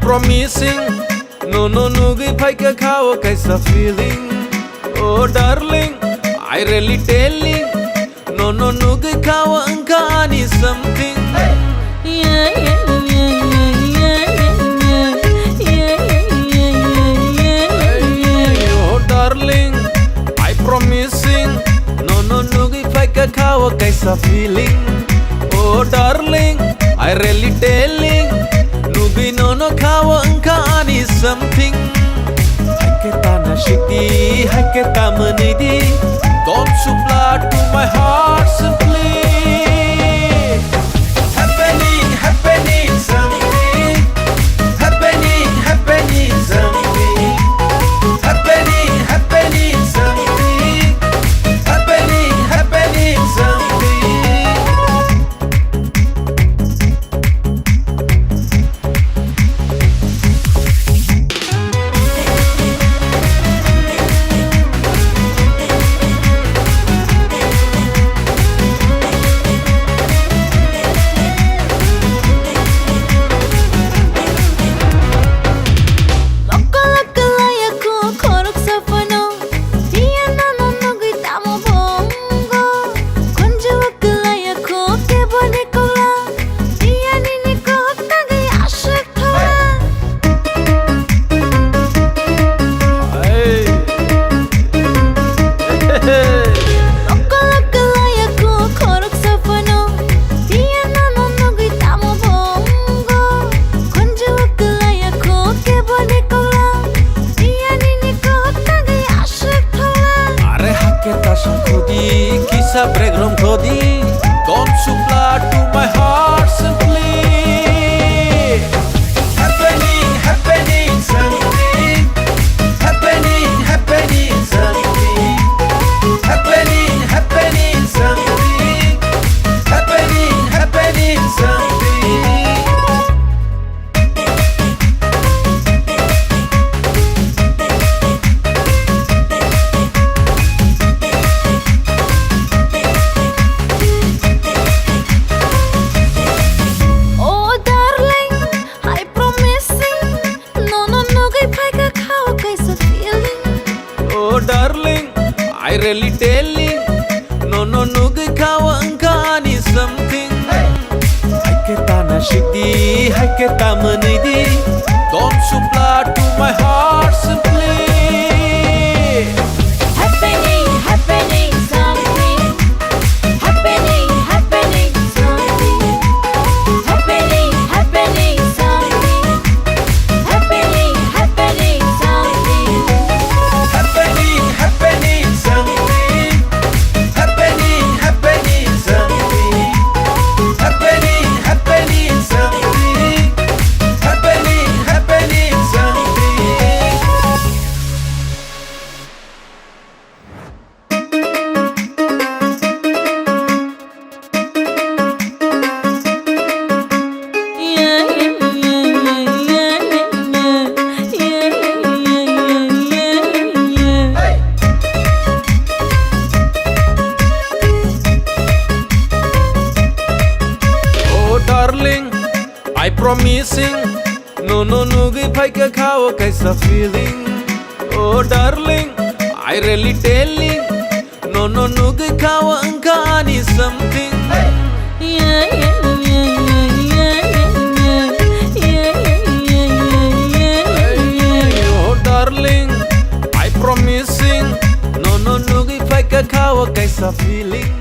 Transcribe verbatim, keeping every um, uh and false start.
Promising, nono nugwi phaikha kha o kaisa feeling. Oh darling, I really telling, nono nugwi kha o wngkha ani something. Oh darling, I promising, nono nugwi phaikha kha o kaisa feeling. Oh darling, I really telling, nugwi nono kha o wngkha ani something. Haikhe ta nasikdi, haikhe ta mwnwidi, don't supply to my heart simply. Happening, happening something. Happening, happening something. Happening, happening something. Happening, happening something. Lokolok kwlaiya kho khoroksa phano, phiya nono nugwi tamo bo wngo. Khunju kwlaiya kho kebo ni kola, phiya nini kok tangwi aswk thola. Hey. Lokolok kwlaiya kho khoroksa phano, phiya nono nugwi tamo bo wngo. Khunju kwlaiya kho kebo ni kola, phiya nini kok tangwi aswk thola. Are haikhe ta songkhodi, kisa break romkhodi, don't supply to my heart simply. Happening, happening something. Happening, happening something. Happening, happening something. Happening, happening something. Oh darling, I promising, nono nugwi phaikha kha o kaisa feeling. Oh darling, I really telling, nono nugwi kha o wngkha ani something. Haikhe ta nasikdi, haikhe ta mwnwidi, don't supply to my heart simply. Happening, happening something. Happening, happening something. Happening, happening something. Happening, happening something. Happening, happening something. Happening, happening something. Happening, happening something. Happening, happening something. Oh darling, I promising, nono nugwi phaikha kha o kaisa feeling. Oh darling, I really telling, nono nugwi kha o wngkha ani something. Oh darling, I promising, nono nugwi phaikha kha o kaisa feeling.